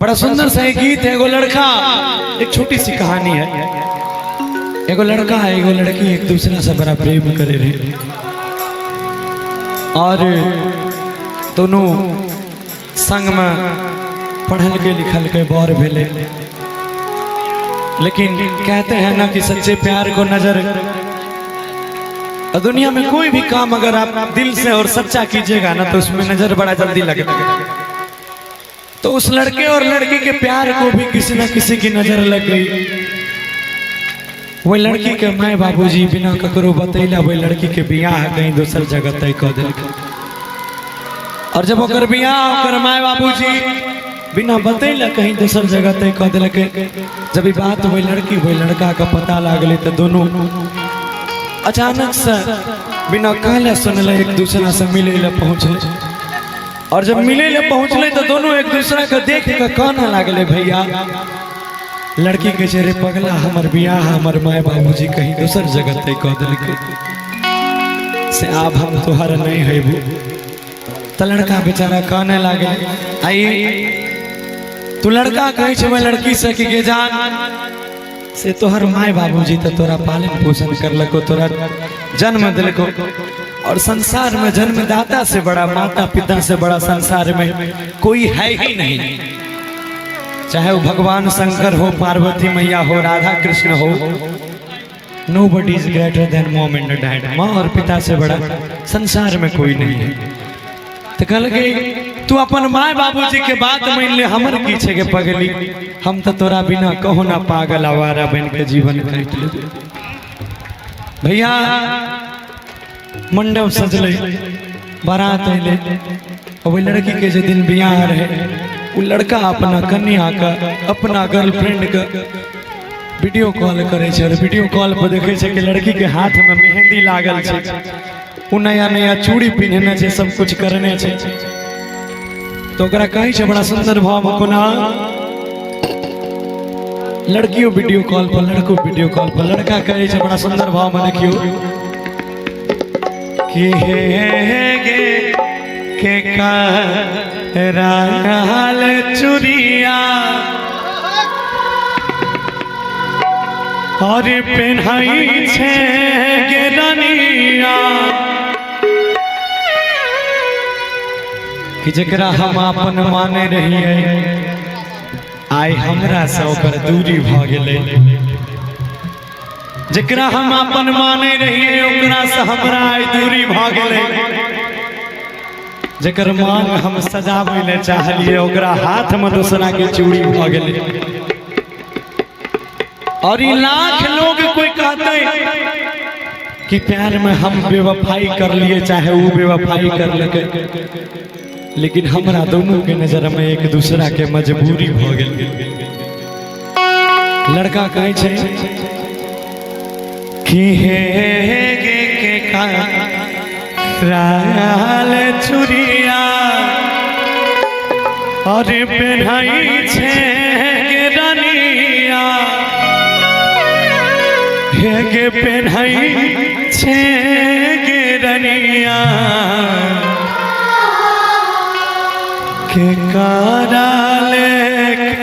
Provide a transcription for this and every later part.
बड़ा सुंदर सा एक गीत है। एगो लड़का, एक छोटी सी कहानी है। एगो लड़का है, एगो लड़की, एक दूसरा से बड़ा प्रेम करे रहे और दोनों संग में पढ़ल के लिखल के बड़ भेले। लेकिन कहते हैं ना कि सच्चे प्यार को नजर, और दुनिया में कोई भी काम अगर आप दिल से और सच्चा कीजिएगा ना, तो उसमें नजर बड़ा जल्दी लगेगा। तो उस लड़के और लड़की के प्यार को भी किसी ना किसी की नजर लग गई। वही लड़की के माय बाबूजी बिना ककरो बतैला वही लड़की के बियाह कहीं दोसर जगह तय कऽ देलकै। और जब ओकर बियाह ओकर माय बाबूजी बिना बतैला कहीं दोसर जगह तय कऽ देलकै, जब ई बात वही लड़की वही लड़का के पता लागलै, तऽ दोनों अचानक से बिना कहले सुनले एक दूसरा से मिले ले पहुंचले। और जब मिले ले पहुंचले तो दोनों एक दूसरा के देख के काने लागले। भैया, लड़की के छै, रे पगला, हमर बियाह हमर माय बाबूजी कहीं दोसर जगह तय कऽ देलकै, से आब हम तोहर नहीं हेबू। तऽ लड़का बेचारा काने लागल। आई तू लड़का कहै छै ओहि लड़की से कि गे जान, से तोहर माय बाबूजी तऽ तोरा पालन पोषण करलको, तोरा जन्म दिलको, और संसार में जन्मदाता से बड़ा, माता पिता से बड़ा संसार में कोई है ही नहीं। चाहे वो भगवान शंकर हो, पार्वती मैया हो, राधा कृष्ण हो, nobody is greater than mom and dad। माँ और पिता से बड़ा संसार में कोई नहीं है। तो कहलकै, तू अपन माय बाबूजी के बात मान ले, हमर की छै के पगली? हम तो तोरा बिना कहो ना पागल आवारा बन के जीवन काटि लेबै। भैया, मंडप सजलै, बारात अयलै। ओहि लड़की के जे दिन बियाह रहे, ओ लड़का अपना कन्या के, अपना गर्लफ्रेंड के वीडियो कॉल करै छै और वीडियो कॉल पर देखै छै कि लड़की के हाथ में मेहंदी लागल छै, ओ नया नया चूड़ी पिन्हने छै, सब कुछ करने छै। तो ओकरा कहै छै बड़ा सुंदर भाव में कोना। लड़कियों वीडियो कॉल पर, लड़को वीडियो कॉल पर, लड़का कहै छै बड़ा सुंदर भाव में, देखियो कि हे गे के कराल चुरिया और पेन्हाई छे गे रनिया, कि जकरा हम अपन माने रहिए, आइ हमरा से ओकर दूरी भऽ गेलै। जकरा हम अपन माने रहिए, ओकरा से हमरा आइ दूरी भऽ गेलै। जकर मांग हम सजाबै ले चाहलिए, ओकरा हाथ में दोसरा के चूड़ी भऽ गेलै। और ई लाख लोग कोई कहते कि प्यार में हम बेवफाई कर लिए, चाहे वो बेवफाई कर लके, लेकिन हमरा दोनों के नजर में एक दूसरा के मजबूरी भ गेल। लड़का कहै छै कि हे गे के काल चुरिया और पेन्हाई छे गे रनिया, हे गे पेन्हाई छे गे रनिया, के कराले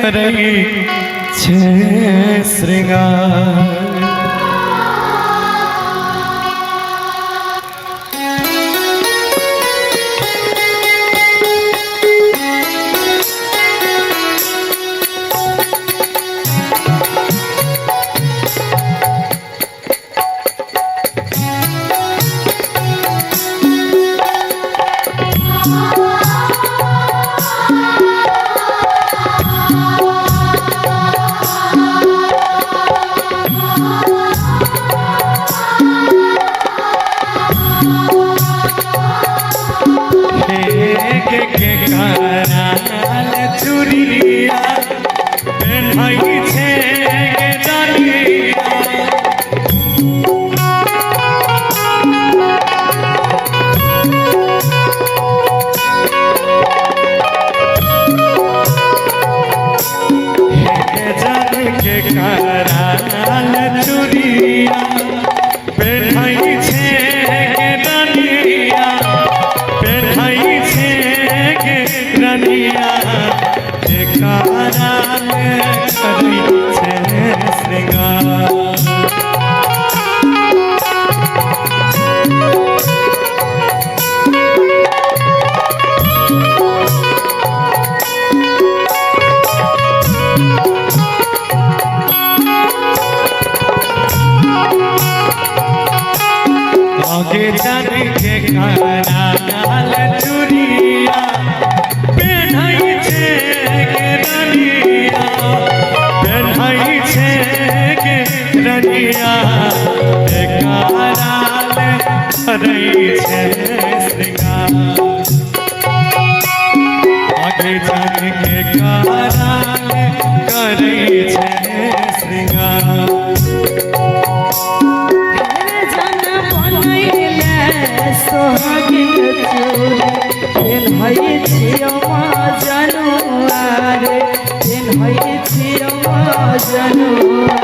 करई छे श्रृंगार। काराल करै छै श्रृंगार। आगे जाने के काराल चूड़िया पेन्है छै गे रनिया, पेन्है छै गे रनिया, हे काराल करै छै श्रृंगार। आगे जाने के काराल करै छै श्रृंगार। जन बनैले सोहागिन चूड़ी पेन्है छियौ जनुआ रे, पेन्है छियौ जनुआ,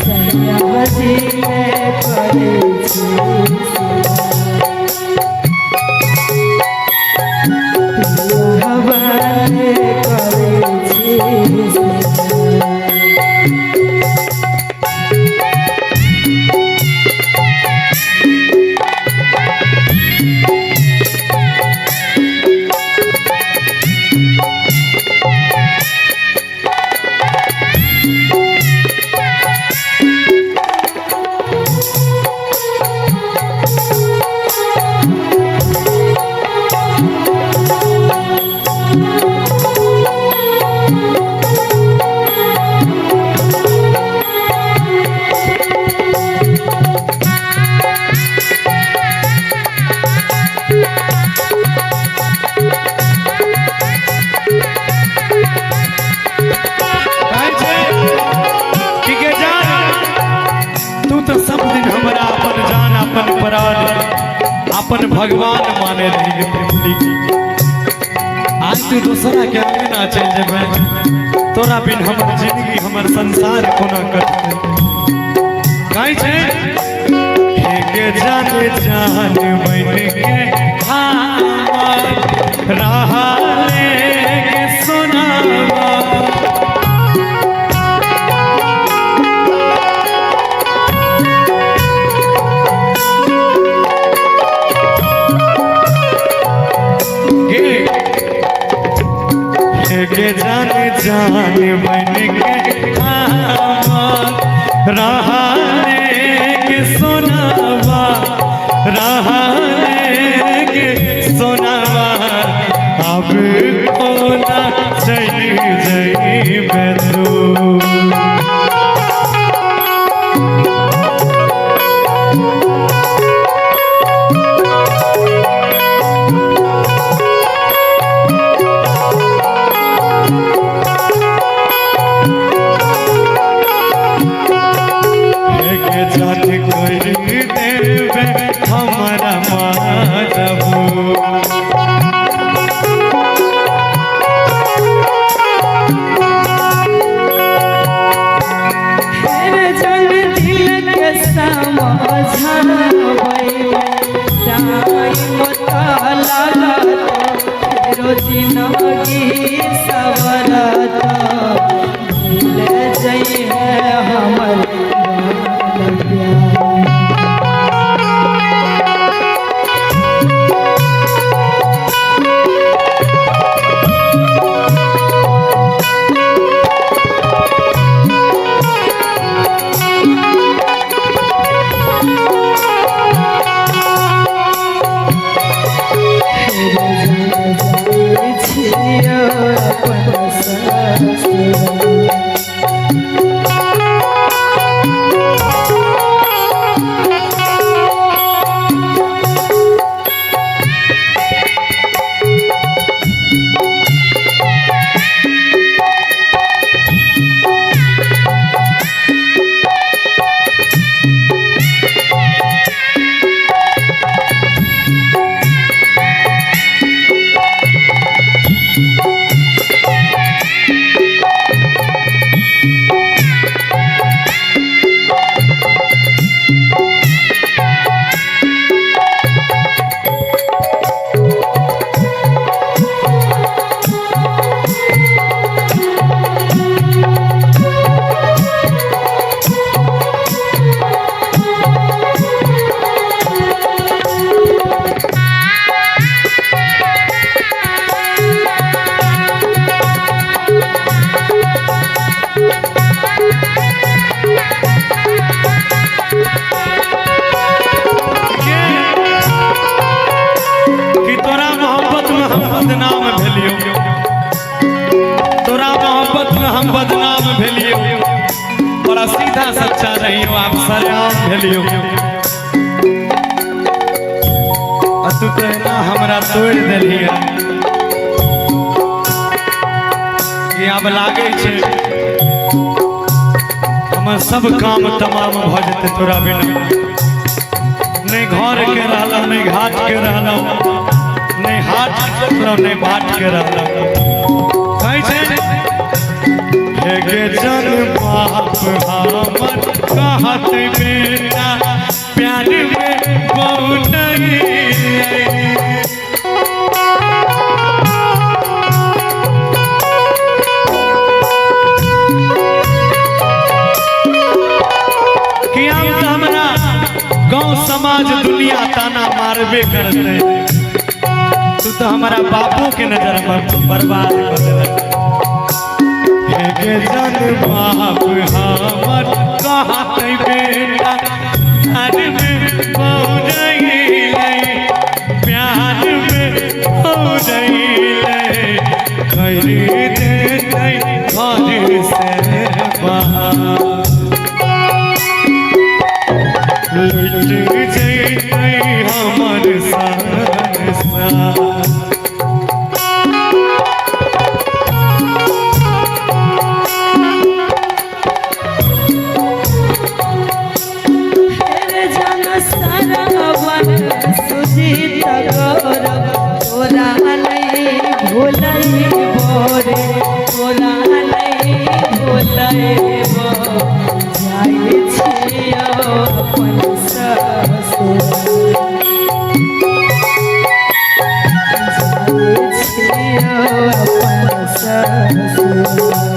सैया जी ले करै छी पिया ले करै छी। कहै छै कि गे जान, तू तो सब दिन हमरा अपन जान, अपन प्राण, अपन भगवान माने रही गे प्रेमली। आज तू दोसरा के अंगना चल जेबे, तोरा बिन हमर जिंदगी हमर संसार कोना कटतै। कहै छै हे गे जान, जान बन के हमर रहले गे सोनावा, गे गे जान, जान बन के हमर रहले के सोनावा, रहले के सोनावा, अब कोना चल जइबे तू। के जान कर देवे हमारा माधव। जन दिल के समझाबै टाइम त लागत, फेरो जिनगी सवरत, भूल जइहे हमर बाल प्यार। छियौ अपन। हम बदनाम भेलियो, बड़ा सीधा सच्चा रहियो, आप सरेआम भेलियो। आ तू कहना हमरा तोड़ देलिए कि आब लागे छै हमर सब काम तमाम भ जेतै तोरा बिना। नहीं घर के रहलौ, नहीं घाट के रहलौ, नहीं हाट के रहलौ, नहीं बाट के रहलौ। कहै छै हे गे जन बाप हमर कहत बेटा प्यार में बहुत नहीं। कि हम तो हमरा गांव समाज दुनिया ताना मारबे करते, तू तो हमारा बापू के नजर में बर्बाद कर देलक। हे गे जन बाप हमर कहत बेटा प्यार में पहुँचैले, प्यार में पहुँचैले, कर देतै घर से बाहर, लुट जैतै हमर संसार। हेरे जन सरवन सुजीत गौरव तोरा नहीं भूलैबो रे, तोरा नहीं भूलैबो, जाइ छियौ अपन ससुर, जाइ छियौ अपन ससुर।